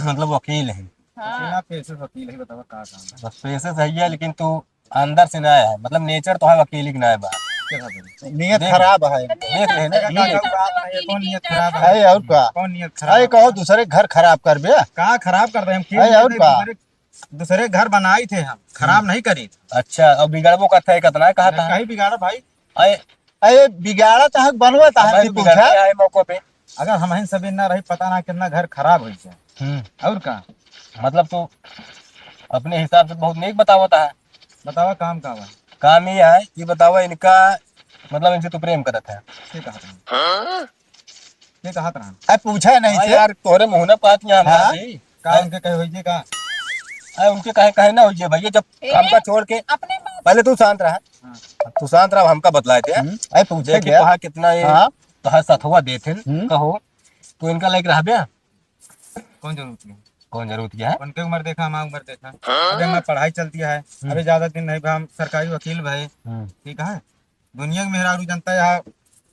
मतलब वकील है। हाँ। बिना पेशे से वकील है, बतावा का काम है? बस पेशे से ही है, लेकिन तू अंदर से ना है, मतलब नेचर तो है वकील ही ना है बा। क्या बात है? नियत देख। खराब है। देख रहे ना, का, का, नियत। का, का, कौन नियत खराब है? है और का? कौन नियत खराब है? कहो दूसरे घर खराब कर बे। का खराब कर दे हम? अरे और का? दूसरे, दूसरे घर बनाई थे हम, खराब हम्म। नहीं करी। अच्छा, अब बिगड़बो करता है, कितना है, कहा था? कहीं बिगाड़ा भाई। अरे, अरे बिगाड़ा चाहे बनवा चाहे भाई, तू बिगड़ते पूछा। आए मौके पे। अगर हमहिन सब ना रही, पता ना कितना घर खराब होई जाए। हम्म। और का? मतलब तू अपने हिसाब से बहुत नीक बतावत है। बतावा काम का बा? काम ही है, ये बतावा इनका, मतलब इनसे तू प्रेम करत है? के कहत रहन? के कहत रहन? अब पूछा नहीं हाँ से। यार, तोहरे मुँह ना बात यहाँ हम हाँ? बात नहीं। का उनके कहे होइए का? अरे उनके कहे, कहे ना होइए भैया, जब ए, हमका छोड़ के अपने बात पहले तू शांत रहा। हाँ। तू शांत रहा, हमका बतलाए दे। हम्म। अरे पूछे देखी क्या? तोहार कितना ये हाँ। तोहार सथवा देथिन, हम्म। कहो, तू इनका लायक रहबे? कौन जरूरत है? कौन जरूरत क्या है? उनके उम्र देखा, हमार उम्र देखा। हाँ। अबे हमार पढ़ाई चलती है। हम्म। अबे ज्यादा दिन नहीं बा, हम सरकारी वकील भए। हम्म। ठीक है? दुनिया के मेहरारू जनता यहाँ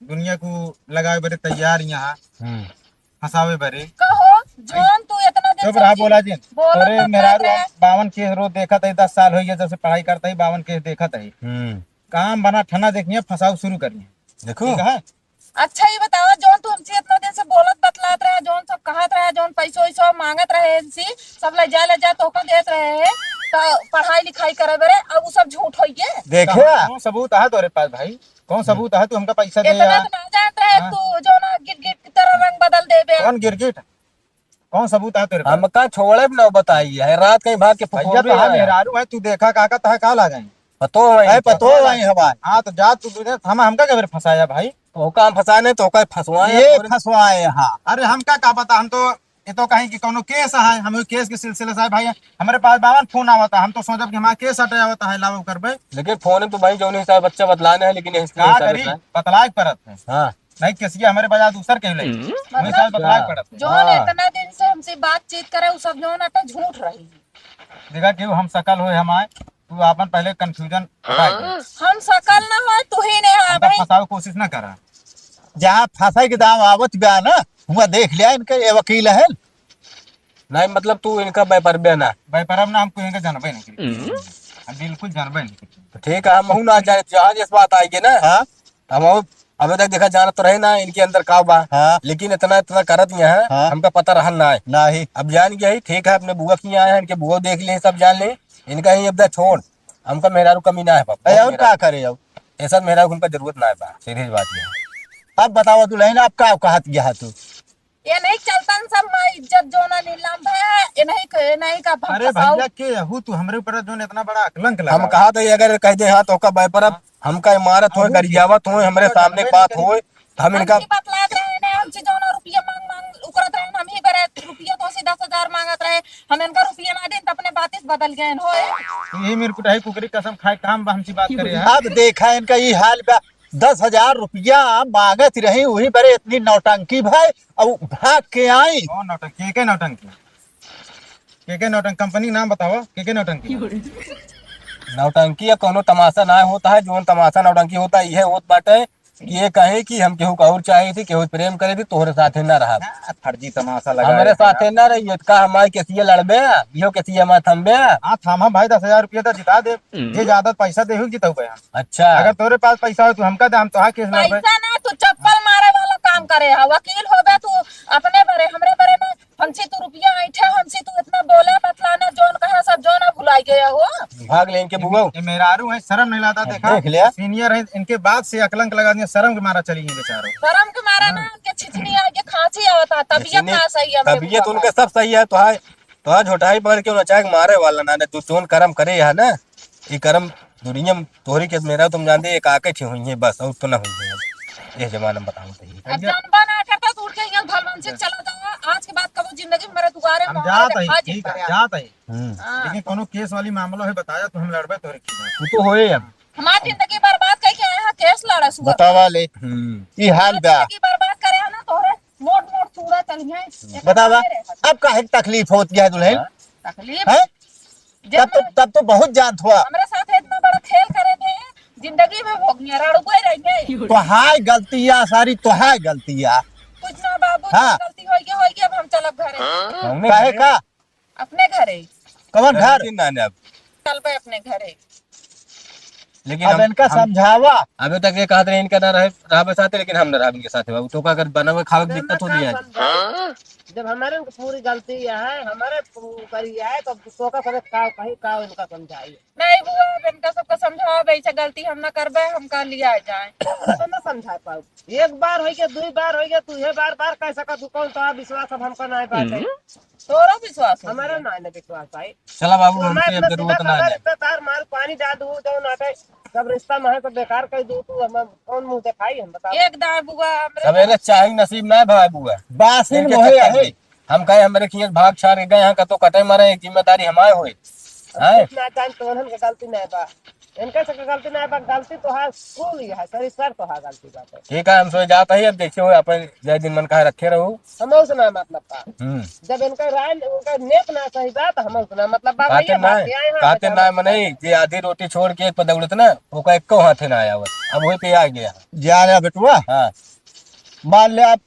दुनिया को लगावे बरे तैयार यहाँ। हम्म। फंसावे बरे। कहो, जौन तू इतना दिन चुप से रहा, जी-, बोला जिन। बोला तोरे तो मेहरारू कर रहे। बावन केस रोज देखत है, दस साल हो गया जब से पढ़ाई करता है, बावन केस देखत है। हम्म। काम बना ठना देखिए, फंसाव शुरू करिए। देखो। ठीक है? अच्छा, ये बतावा, जौन तू हमसे इतना दिन से बोलत बतलात रहे, जौन सब कहत रहे, जौन पैसो वैसो मांगत रहे इनसे, सब ले जा, ले जा, तोहका देत रहे, तो पढ़ाई लिखाई करे बरे, अब उ सब झूठ होइए। देखे? कहाँ, कौन सबूत है तोरे पास भाई? कौन हम्म। सबूत है तू हमका पैसा दे इतना यार? तो ना जानत रहे हाँ। तू, जो ना गिरगिट की तरह रंग बदल देबे। कौन गिरगिट? कौन सबूत है तेरे पास? हमका छोड़े न बताई है, रात कहीं भाग के भैया, फुफुर तो हम है। मेहरारू है, तू देखा काका तहा का लागे? पतो है अरे, इनका। पतो है हमार। हाँ, तो जा तू, तू हम, हमका के बेर फंसाया भाई? ओका हम फंसाए नहीं, तो ओका फंसवाए ये तोरे। फंसवाए, हाँ। अरे, हमका का पता, हम तो, ये तो कहीं कि कोनो केस है, हम केस के सिलसिले से है भाई, हमरे पास बावन फोन आवता, हम तो सोचब कि हमारा केस हटे आवता है, लाओ करबे। लेकिन फोन में तो भाई जौन हिसाब बच्चा बतलाने है, लेकिन इस का हिसाब करी? बतलाए। बतलाए के परत है। हाँ। नहीं, केसिया हमरे बजाय दूसर के ले। हम्म। वही साल मतलब, बतलाए के पड़त है। जौन हाँ। इतना दिन से हमसे बातचीत करे, उ सब जौन अटा झूठ रही। देखा कि हम सकल होए हम आए, तू आपन पहले confusion हटा दे। हम सकल ना होए, तू ही नहीं होए हमका भाई। फंसावे कोशिश ना करा। जहाँ फंसे के दाम आवत बा ना, हुआ देख लिया इनके, ये वकील है। नहीं, मतलब तू इनका व्यापार बे ना। व्यापार ना, हमको इनका जानबे नहीं करी। हम्म। हम बिल्कुल जानबे नहीं करी। तो ठीक है, हम हूँ ना जाने, जहाँ जिस बात आएगी ना, हाँ। हम अब अबे तक देखा जानत तो रहे ना इनके अंदर का बा। हाँ। लेकिन इतना, इतना करत यहाँ, हाँ। हमका पता रहल ना है। नाही। अब जान गया ही, ठीक है, अपने बुआ के यहाँ आए हैं, इनके बुआ देख ले, सब जान ले, इनका ही अब तक छोड़, हमका मेहरारू कमी ना है बाप। अरे, और मेहरारू। का करे अब? ऐसा मेहरारू हमका जरूरत ना है बा, सीधी बात ये है। अब बतावा दुल्हन, अब का कहत गया तू? ये नहीं चलतन सब माँ इज्जत जो ना नीलाम है, ये नहीं क-, ये नहीं का हम अरे फंसाऊ। भैया के यहू तू हमरे ऊपर जो इतना बड़ा अकलंक लगा। हम कहा था, अगर कह दे, हाँ, तो का व्यापार अब हाँ। हमका इमारत होए, हाँ, गरियावत होए, हमरे हाँ, सामने हाँ, बात हाँ। होए, तो हम हम इनका ही बतलात रहे ने, हमसे जौन रुपया मांग, मांग उकरत रहे, हम ही बरे रुपया तो से दस हजार मांगत रहे, हम इनका रुपया ना देन, तो अपने बातें बदल गए होए। यही मेरे कुटाई कुकरी कसम खाए काम बा, हमसे बात करे हैं। अब देखा इनका ये हाल बा, दस हजार रुपया मांगत रही, वही बरे इतनी नौटंकी भाई, अब भाग के आई। कौन नौटंकी? के के नौटंकी? के के नौटंकी? कंपनी नाम बताओ, के के नौटंकी? नौटंकी या कोनो तमाशा ना होता है, जौन तमाशा नौटंकी होता है, यह होत बाटे कि ये कहे कि हम केहू का और चाहे थी, केहू प्रेम करे थी, तोहरे साथे ना रहा। ना, फर्जी तमाशा लगा हमरे रहे साथे आप। ना रही, इतका हमारे केसिया लड़बे, इहो केसिया हमारे थमबे। हाँ, थामा भाई, दस हजार रुपया तो जिता दे, हम्म। जे ज्यादा पैसा दे, जितऊ बे। अच्छा। अगर तोरे पास पैसा हो, तू हमका दे, हम तोहार केस लड़बे। पैसा ना, तू चप्पल मारे वाला काम करे है, वकील होबे तू अपने बरे, हमरे बरे ना, हमसे तू रुपया ऐंठे, हमसे तू इतना बोले, बतलाने, जौन कहे सब जौन अब भुलाई गया हो। भाग ले इनके ये बुआ। मे-, ये मेहरारू है, शर्म नहीं लाता, देखा? देख लिया। सीनियर है, इनके बात से अकलंक लगा दिया, शर्म के मारा चली गई बेचारो। शर्म के मारा हाँ। ना, उनके छिछनी आ गया, खांसी आवता, तबियत छिछनी, ना सही है, तबियत उनके सब सही है, तो है, तो है झोटाई पकड़ के उन्हें चाहे मारे वाला ना, ना, तू जौन करम करे है ना, ये करम दुनिया में तोहरी के मेहरारू तुम जानते, एक आके ठे हुई है बस, और तो ना हुई है। ये जमाना में बताओ तो ये। अब जानबा ना करता तो उठ के यहाँ भलवन से चला जाओ। आज के बाद कबो जिंदगी में मेरे दुआरे हम मोहरा जात है, दिखा ठीक है, जिन जात है। हम्म। हाँ। लेकिन कोनो केस वाली मामला है बताया तो हम लड़बे तोरे की। वो तो होए अब। हमार जिंदगी बर्बाद करके आए हैं, केस लड़ा सुअर। बतावा ले। हम्म। ई हाल बा। जिंदगी बर्बाद करे है ना तोहरे मोट मोट चूड़ा चलिए। बतावा। अब काहे तकलीफ होत गया दुल्हन? हाँ। तकलीफ? हैं? जब तब तो, तब तो बहुत जानत हुआ। हमरे साथ इतना बड़ा खेल करे थे, जिंदगी में भोगिया रड़ुए रहिए। तोहार गलतिया सारी, तोहार गलतिया। कुछ ना बाबू, हाँ। गलती होइगे, होइगे, अब हम चलब घरे। हमने काहे घरे? का? अपने घरे। कवन घर? गलती ना ने अब। चलबे अपने घरे। लेकिन अब हम, इनका हम समझावा। अबे तक ये कहत रहे इनका ना रहे, रहबे साथे, लेकिन हम ना रहब इनके साथे। बाबू, तोका अगर बनावे खावे के दिक्कत हो जाए। जब हमारे पूरी गलती है, हमारे ऊपर ही है, तो तोका करे का, कहीं का इनका समझाई। नहीं बुआ, अब इनका सबका समझाओ, अब ऐसे गलती हम ना करबे, हम का लिया जाए। तो ना समझा पाऊ। एक बार होइगे, दुई बार होइगे, तू ये बार बार कह सकत, तू कौन सा विश्वास अब हमका नहीं बात है। हम्म। तोरा विश्वास हो हमारा गया। ना, ना विश्वास भाई। चला बाबू, तू हमके हमारे अब जरूरत ना है। इतना तार माल पानी डाल दू, जो ना सब रिश्ता में है तो बेकार कर दू तू, हम कौन मुंह दिखाई हम, बताओ। एक दाए बुआ, हमरे सवेरे चाही नसीब ना भाई बुआ। बासिन एक मोहे एक है। हम कहे हमरे खियत भाग छाड़ के गए हैं, कतो कटे मरे, एक जिम्मेदारी हमारे होए। हैं? ना जान तो उन्हन के गलती नहीं बा, इनका से गलती नहीं बा, गलती तो है कुल ही है, सर, सर तो है गलती बात है। ठीक है, हम सोए जात ही, अब देखिए हुए अपन जय दिन मन कहा रखे रहू। हम उस ना मतलब बा। हम्म। जब इनका राय, उनका नेत ना सही बा, तो हम उस ना मतलब बा, काते भैया, ना, बात क्या है, हाँ, काते बता ना दो। मने, जे आधी रोटी छोड़ के एक पर दौड़त ना, ओका एको हाथे ना आया हुआ। अब वही पे आ गया। जा रहा बेटुआ। हाँ। मान ले आप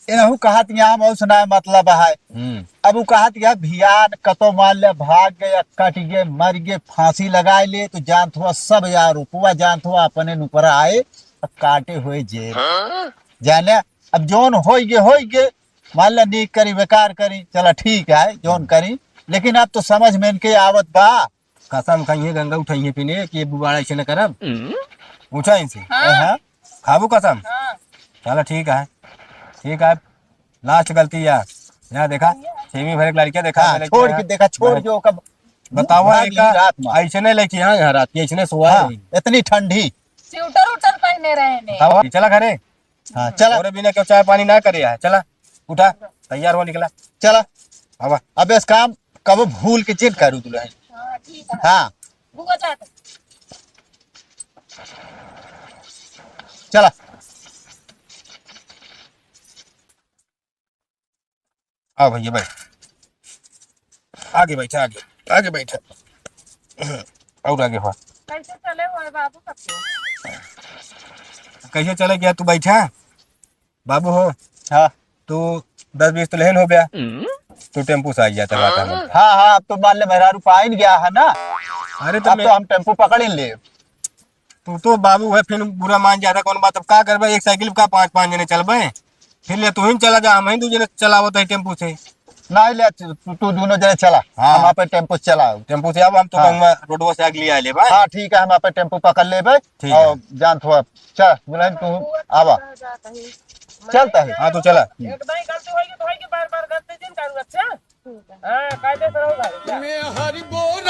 एनहु कहत यहाँ मौस ना मतलब है। हम्म। अब उ कहत यहाँ भियान कतो मान ले भाग गए, कट गए, मर गए, फांसी लगाए ले, तो जानत हुआ सब यार रुपवा जानत हुआ अपने ऊपर आए, अब काटे हुए जेल। हाँ? जाने, अब जौन होई गे, होई गे, मान ले नीक करी, बेकार करी, चला ठीक है, जौन करी, लेकिन अब तो समझ में इनके आवत बा। कसम खाइए, गंगा उठाइए पीने कि ये बुबाड़ा ऐसे न करब। पूछा इनसे। हाँ। हाँ। खाबू कसम? हाँ। चलो ठीक है, ठीक है, लास्ट गलती यार। यहाँ देखा, छेवीं भरे के लड़कियाँ देखा, हाँ, मैंने छोड़ किया के है। देखा, छोड़ मैं के ओकर बतावा, भाग एक ली रात में। ऐसे नहीं लेके यहाँ, यहाँ रात की ऐसे नहीं सोआ हाँ, नहीं। इतनी ठंडी। स्वेटर उटर पहने रहे ने। बतावा, चला घरे। हाँ, चला। और बिना क्यों चाय पानी ना करे है, चला, उठा, तैयार हो, निकला। चला। आवा। अब इस काम कब भूल के जिन करू दुल्हन। हाँ, ठीक है। हाँ। बुआ जात। चला। आओ भैया, बैठ। आगे बैठा, आगे, आगे बैठा। और आगे हो। कैसे चले हो बाबू सबके? कैसे चले गया, तू बैठा। बाबू हो। हाँ। तू दस बीस तो लेहन हो गया। तू टेम्पू से आ जाता बात हम। हाँ, हाँ, अब तो मान ले मेहरारू पाइन गया है ना। अरे तो अब मैं तो हम टेम्पू पकड़ ही ले। तू तो बाबू है, फिर बुरा मान जाता, कौन बात। अब का करबे, एक साइकिल का पाँच, पाँच जने चलबे, फिर ले तू ही चला जा, हम ही दू जने चलावत है टेम्पू से। नहीं ले, तू, तू दोनों जने चला, हाँ। हम आपे टेम्पू से चलाओ। टेम्पू से अब हम तो हाँ। कहूँगा रोडवा से अगली आ ले भाई। हाँ, ठीक है, हम आपे टेम्पू पकड़ लेबे। ठीक और है। जान थोड़ा, चल, दुल्हन तू आवा। चलता है। हाँ, तू चला। एक दाई गलती होई तो होई, बार-बार गलती जिन करू, अच्छा? हाँ, कायदे से रहो भाई। मैं हरि बोल